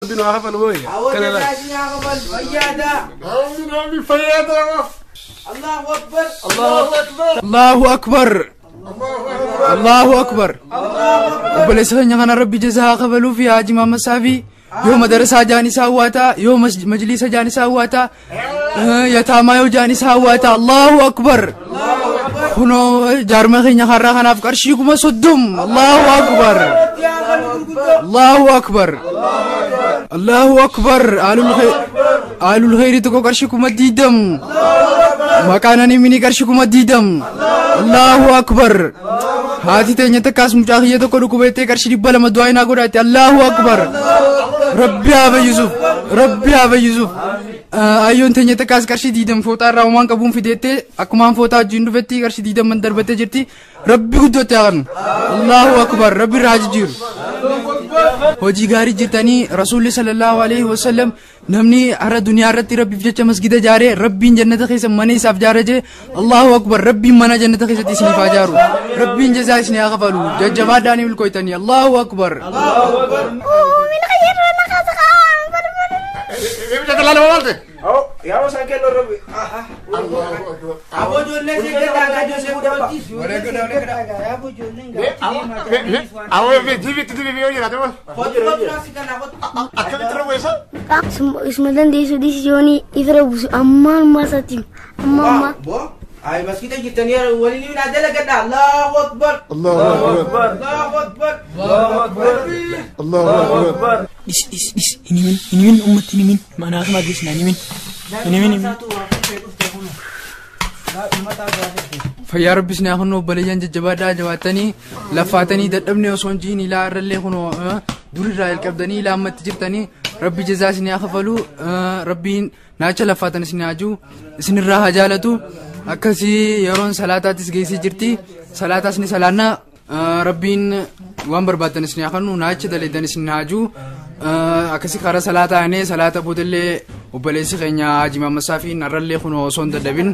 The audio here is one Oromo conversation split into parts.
Rabbi nu haa kafalu booyya. Kana laal. Rabbi fayyadaa. Allahu Akbar. Allahu Akbar. Allahu Akbar. Obboleessa keenya kana Rabbi jazaa haa kafaluuf yaa Haji Mahammad Saafii. Yoo madarasaa jaan isaa hawwaata, yoo majliisa jaan isaa hawwaata, yataamaa yoo jaan isaa hawwaata. Allahu Akbar. Kunoo jaarma keenya har'aa kanaaf qarshii 30,000. Allahu Akbar. Allahu Akbar. Allahu Akbar. Alul khayri tokko qarshii 20,000. Maqaan ani mini qarshii 20,000. Allahu Akbar. Haati teenya takkaas mucaa kiyya tokko dhukkubettee qarshii 200 du'aa inaa godhatte. Allahu Akbar. Rabbi haa fayyisuuf. Rabbi haa fayyisuuf. Ayyoon teenya takkaas qarshii 20 fooxaa irraa homaan qabuun fideettee akkumaan fooxaa wajjin dhufetti qarshii 20 darbattee jirti. Rabbi guddootti haa kennu. Allahu Akbar. Rabbi irraa haa jijjiiru. Hojii gaarii jirtanii Rasuulli sallallahu alaihi wasallam namni har'a duniyaa irratti Rabbiif jecha masgida ijaaree Rabbiin jannata keessa mana isaaf ijaaree jee. Allahu Akbar. Rabbiin mana jannata keessatti isiniif haa ijaaru. Rabbiin jazaa isinii haa kafalu. Jajjabaadhaan milkooytanii. Allahu Akbar. Yaa osaan kennu Rabbi. Aboo ijoollee seegadhaa ijoollee guddaa. Awwa dibitti dibi yoo jiraate maal? Akkamitti raawwisa? Isuma dandeessu dhiisi ifira buusu ammaan maasaatti amma amma. Ay maskita jirtanii waliin ni dalagadha. Allahu Akbar. Allahu Akbar. Allahu Akbar. Allahu Akbar. Dhis dhis dhis hin himin hin himin ummatti hin himin manaa kuma geessina hin himin hin himin hin himin. Fayyaa Rabbi isin haa kennu obboleeyyan jajjabaadhaa jabaattanii laffaatanii dadhabnee osoo hin jiin ilaa irrallee kunoo durirraa jalqabdanii ilaa ammatti jirtanii Rabbi jazaa isin haa kafalu. Rabbiin naacha laffaatan isin haa jiru isinirraa haa jaalatu. Akkasii yeroon salaataattis geessee jirti. Salaataas ni salaanna. Rabbiin waan barbaaddan isin haa kennu naacha daleeddan isin haa jiru. Akkasii karaa salaataa aanee salaata boodallee obboleessi keenya Haji Mahammad Saafiin har'allee kunoo osoo hin dadhabin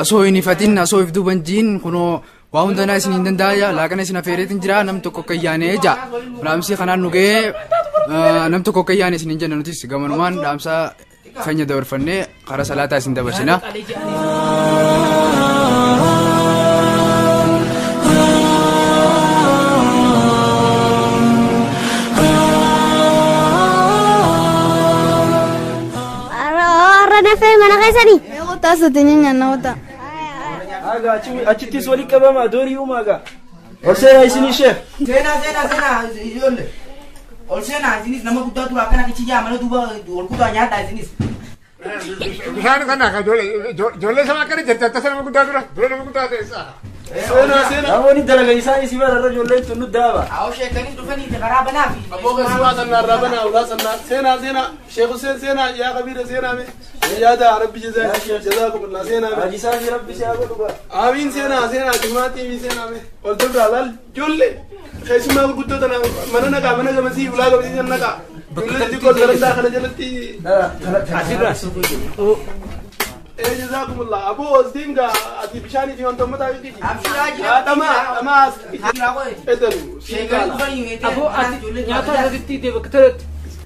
osoo hin ifatin osoo if duuban jiin kunoo waa hundanaa isin hin danda'aya laaqana isin afeereetiin jira nam tokko akka yaanee ja'a. Dhaamsi kanaan nu ga'ee nam tokko akka yaane isin hin jenna nutis gamanumaan dhaamsa keenya dabarfannee karaa salaataa isin dabarsina. Har'a nafee mana keessanii. Qotaa satanii nyaanna qotaa. Aga achittis walitti qabama doorii uumaa gaa. Ol seenaa isinii sheef. Seenaa seenaa seenaa ijoollee. Ol seenaa isinis nama guddaa tura akkana kichi jaa mana duuba ol kutaa nyaadhaa isinis. Bishaan kana kan ijoollee sama akkana jirti akka nama guddaa dura dura nama guddaa ta'e. Seenaa seenaa. Namoonni dalagan isaan isii bara irra ijoolleen tun nu daaba. Awwa sheekanii dhufanii karaa banaa fi. Aboo keessumaa sannaa irraa banaa ulaa sannaa seenaa seenaa Sheekh Hussein seenaa yaa kabiira seenaa mee yaada Rabbi jazaa jazaakumullah seenaa mee. Haji Saafii Rabbi si haa godhu gaa. Amiin seenaa seenaa jimaatii mi seenaa mee ol dabraa laal ijoollee keessumaa gurguddoo tana mana naqaa mana gamasii ulaa gamasii san naqaa ijoollee xixiqqoo sarantaa kana jalatti. Asirra. Jazakumullah. Aboo osdiin gaa ati bishaanii fi wantoota kiki. Abshiraa jira. Dhamaa dhamaa as edalu. Sheekanii dhufanii. Aboo ati nyaata saditti deeba kitalatti.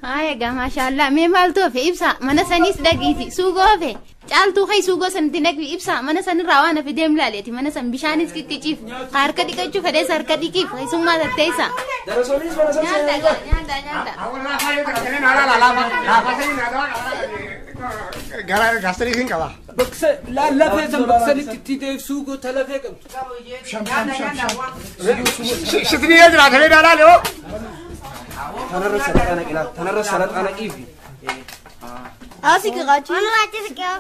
Haa egaa maashaallah mee maaltu hafe ibsa mana saniis dhaqiiti suugoo hafe caaltuu kee suugoo sanatti dhaqi ibsa mana sanirraa waan hafe deem laaleeti mana san bishaanis qiqqiciif harka dhiqachuu fedhees harka dhiqiif keessummaa tatteessa. Darasoonis mana san Nyaata seenaa. nyaata nyaata. Gara gaasterii hin qaba. Baksa lafee san baksanitti itti deeb suugoo talafee qabdu. Shitni yoo jiraate mee ilaalaa yoo. Tanarra salaxaa naqilaa tanarra salaxaa naqiifi. Asi qaqaachi. Mana achi siqee.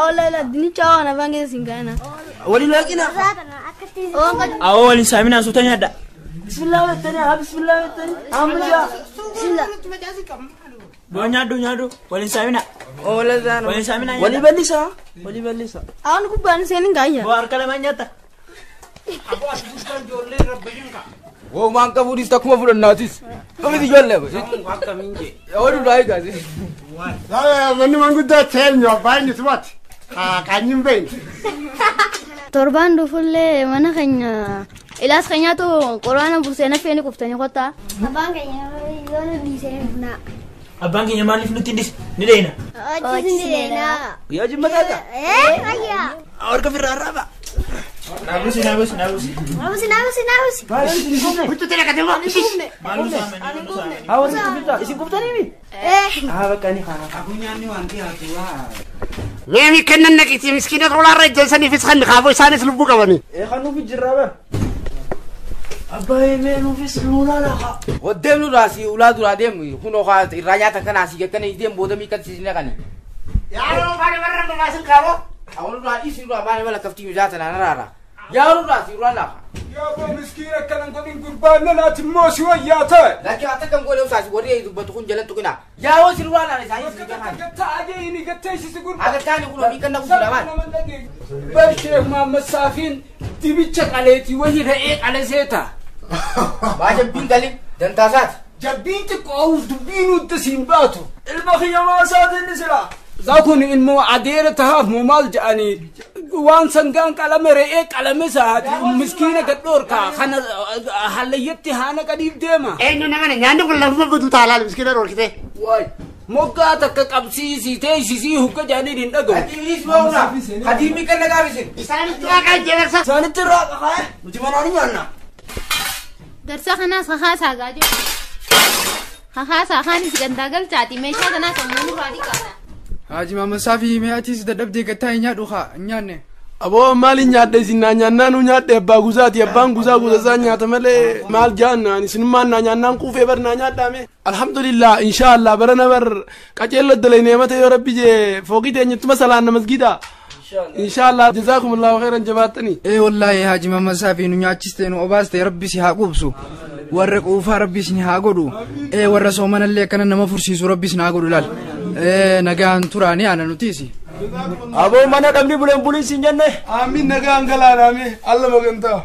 Awwa la dinicha waan afaan keessa hin kaa'ina. Waliin laaqina. Awwa waliin saaminaa suuta nyaadha. Bismillah jettanii haa bismillah jettanii. Amma Bismillah. Boo nyaadhu nyaadhu waliin saaminaa. Waliin saaminaa Walii nyaadha. bal'isaa. Walii bal'isaa. Awwan gubbaan seenin kaayya. Boo harka lamaan nyaata. Woomaan qabuunis takkuma fudhannaatis. Dhumiti ijoollee. Oduu daa eegaasi. Manni manguddoo teenyu abbaa inni sumatti. Qaanyi hin beekne. Torbaan dhufullee mana keenya ilaas keenyaatu quraana buusee nafee ni kuftanii kottaa. Abbaan keenya yoo nu dhiisee ni dhufnaa. Abbaan keenya maaliif nutti hin dhis? Ni deena. Achis ni deena. Guyyaa jimmataadha. Ayyaa. Harka firraa arraaba. Naabusi naabusi naabusi. Naabusi naabusi naabusi. Huccuutti naqatee waan Maalum saamanii maalum saamanii. Haa warri isin isin kuftanii? Haa bakka ni haa. Abuu nyaanni waan dhiyaatu waa. Meemi kennan naqiti miskiina tolaarra ijjeessaniifis kan kaafoo isaanis lubbuu qabani. Kan nuuf jirraa bara. Abbaa mee nuufis lulaa lafa. Deemnu duraa si ulaa duraa deemu kunoo haa irraa nyaatan kana asii gakkana deemu booda miikan si naqani. Yaa baana barra babaasin kaafoo. Awwalu duraa dhiisin duraa baana mala kaftii mijaatan anaraara. Yaa duraa si ulaa lafa. Yaa boo miskiina akkanan godhin gurbaan lolaati immoo si wayyaa ta'e. Laakiin ati kan godhe usaasi warri dubbatu kun jalan tuqina. Yaa hoo si ulaa laala isaanii si gahan. Gattaa ajee gattee si gurbaa. Aga taani kunoo miikan naqu jira maal. Bar Sheekh Muhammad Saafiin dibicha qaleetii wahi re'ee qaleseeta. Waa jabbiin galin dantaasaati. Jabbiin xiqqoo dubbiin nutti siin baatu. Ilma kiyyamaa isaatiin sila. Zaakun ilmoo adeera tahaaf moo maal jedhanii waan sangaan qalame re'ee qalame isaati miskiina gadhoorkaa kana hallayyatti haana qadiif deema. Eenyu nama nyaanni kun lafuma guutuu taalaal miskiina dhoorkite. Waay moggaa takka qabsiisii teessisii hukka jedhanii hin dhagahu. Hadiinis moona. Hadiin miikan naqaabisin. Isaanitti waaqaa jeeqsa. Isaanitti raaqa haa nuti manaan nyaanna. Darsa kanaas kakaasaa gaajoo. Kakaasaa kaanis gandaa galchaati meeshaa kanaas ammoo nurraa dhiqaadha. Haaji Maamma Saafii mee atis dadhabdee gattaa hin nyaadhu haa hin nyaanne. Aboo maal hin nyaadhe isin naa nyaannaa nu nyaadhe abbaa guzaati abbaan guzaa guza isaa nyaata malee maal jaannaan isinummaan naa nyaannaan quufee bar naa nyaadhaame. Alhamdulillah inshaallah bara bar qaceello dalaynee mata yoo rabbi jee fooqii teenyettuma salaanna masgida. Inshaallah jazaakumullahu khairan jabaattanii. Ee wallaahi Haaji Maamma Saafii nu nyaachiste nu obaaste rabbi si haa quubsu. Warra quufaa rabbi isin haa godhu. Ee warra soomanallee akkana nama fursiisu rabbi isin haa godhu laal. Ee nagaan turaanii ana nutiisi. Aboo mana dhabni buleen buliin siin jenne. Amiin nagaan galaanaame alla magantaa.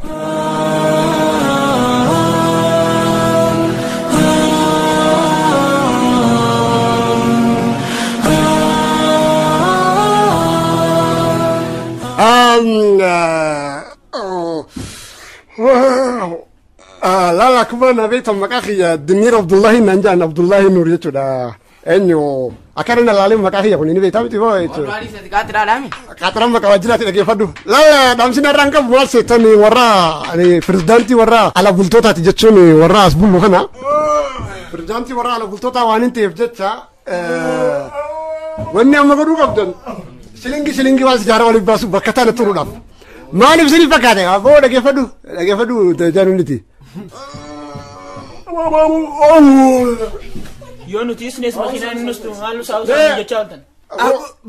Lala kuma na beektan maqaa kiyya Dinniir Abdullahi naan jedhan Abdullahi Nuur jechuudha. Eenyu akkana na laalee maqaa kiyya kun inni beektaa miti moo jechuudha. Duraa dhiisati qaatiraadhaami. Qaxaraan maqaa waajjiraatti dhaggeeffadhu. Lala dhaamsina irraan qabu maal seetan warra pirezidaantii warra ala bultootaati jechuun warra as bullu kana. Pirezidaantii warra ala bultootaa waan hin ta'eef jecha wanni amma godhuu qabdan shilingi shilingi waan sijaara waliif baasu bakka tana turuudhaaf. Maaliif isinif fakkaate? Aboo dhaggeeffadhu dhaggeeffadhu jaanuniti. Yoo nuti isnees makiinaan inni nustu maal nu saa'u saa'u jechaa ooltan.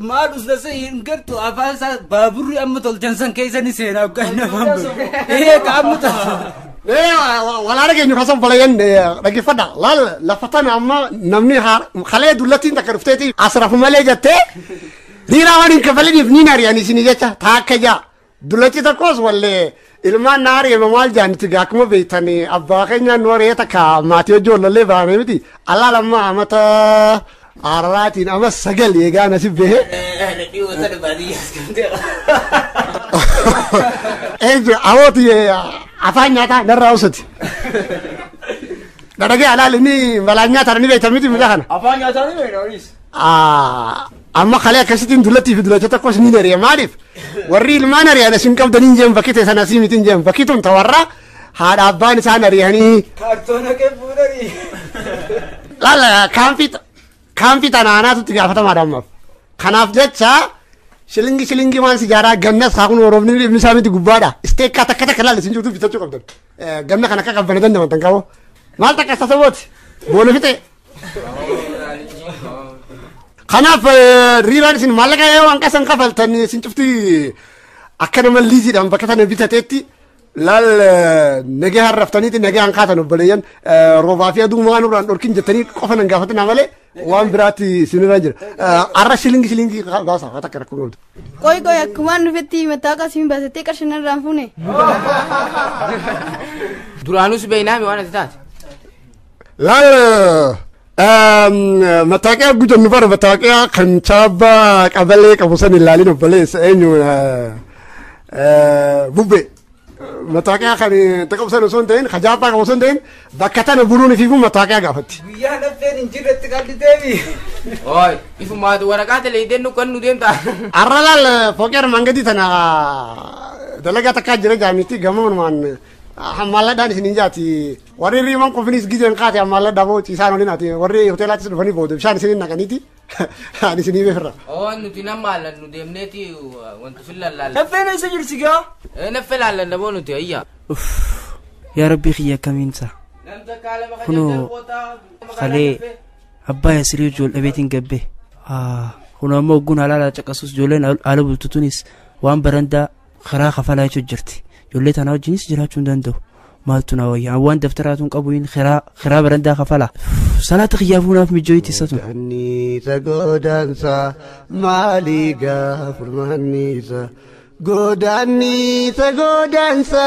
Maal usnase hin gartu afaan isaa baaburri amma tolchan san keessa ni seenaa hoggaan afaan bahu. Ee ka amma tolchan. Walaa dhageenyu kasan balayyan dhaggeeffadha. Laal lafa tana amma namni kalee dullattiin takka dhufteeti asrafu malee jettee dhiiraa waan hin kafaliniif ni ari'an isinii jecha taakka jaa. Dullachi tokkos wallee ilmaan na ari'ame maal jaanitti akkuma beektan abbaa keenya nu ari'ee takka maatii hojii wallallee baane miti. Allaa lamma amata araraatiin ama 9 eegaa nasi bahe. Eenyu awooti afaan nyaataa narraa usati. Dhadhagee alaal inni balaan nyaataa ni beektan miti mucaa kana. Afaan nyaataa ni beekna horiis. Amma kalee akkasittiin dullattii fi dullacha tokkos ni ari'a maaliif warri ilmaan ari'an isin qabdanii hin jeen bakki teessan asii miti hin jeen bakki tun tawarra haadha abbaan isaan ari'anii. Kaartoona kee fuudhanii. Laala kaampii tanaanaatu itti gaafatamaadha ammaaf. Kanaaf jecha shilingi shilingi waan sijaaraa gannas haa kun oroomni dhimmi isaa miti gubbaadha. Isteekkaa takka takka laala isin jirtu bitachuu qabdan. Ganna kana akka qabbana dandaman qabu. Maal takka sasabooti boona fixe. Kanaaf riiraan isin maallaqa yoo hanqasan kafaltan isin cufti akka nama liiziidhaan bakka tana bitateetti laal nagee harraftaniiti nagee hanqaatan obboleeyyan roobaa fi aduu waan irraan dhorkin jettanii qofa nan gaafatinaa malee waan biraatti isinirra jira. Arra shilingi shilingi baasa waan takka rakkoo qabdu. Qoy qoy akkumaan dhufetti mataa qasiin baasattee qarshii narraan fuune. Duraanus beeynaami waan ati taate. Laal Mataaqiyaa gujannu bara mataaqiyaa kan chaabbaa qabalee qabu san ilaalin obboleessa eenyu bubbee. Mataaqiyaa kan taqabsan osoo hin ta'in kajaappaa qabu osoo hin ta'in bakka tana buluun ifiifuu mataaqiyaa gaafatti. Guyyaa laffeen hin jirretti qalli deemi. Oi, ifumaatu waraqaa teleedeen nu kan nu deemta. Arra laal fooqee armaan gadii tana dalagaa takkaa jira jaamiti gamanumaan hammaalladhaan isin hin jaati. Warri riiman qufinis gizeen qaate hammaalladhaa boo ciisaan olin ati warri hoteelaattis dhufanii booda bishaan isinin naqaniiti ani isinii beekra. Oo nuti nama laallan nu deemneeti wanti fin laallan. Laffeen eessa jirti gaa? Laffee laallan daboo nuti ayya. Yaa Rabbii kiyya akkamiinsa. Kunoo kalee abbaa yasirii ijoollee beetiin gabbe. Kunoo ammoo ogguun halaala caqasus ijoolleen haala bultutunis waan barandaa karaa kafalaa jechuun jirti. Ijoollee tanaa wajjinis jiraachuu hin danda'u. Maaltu na wayya waan daftaraatuun qabu hin kiraa barandaa kafala. Salaata kiyyaafuu naaf mijooyti isa tun. Godaannisa godaansa maalii gaafurmaannisa godaannisa godaansa.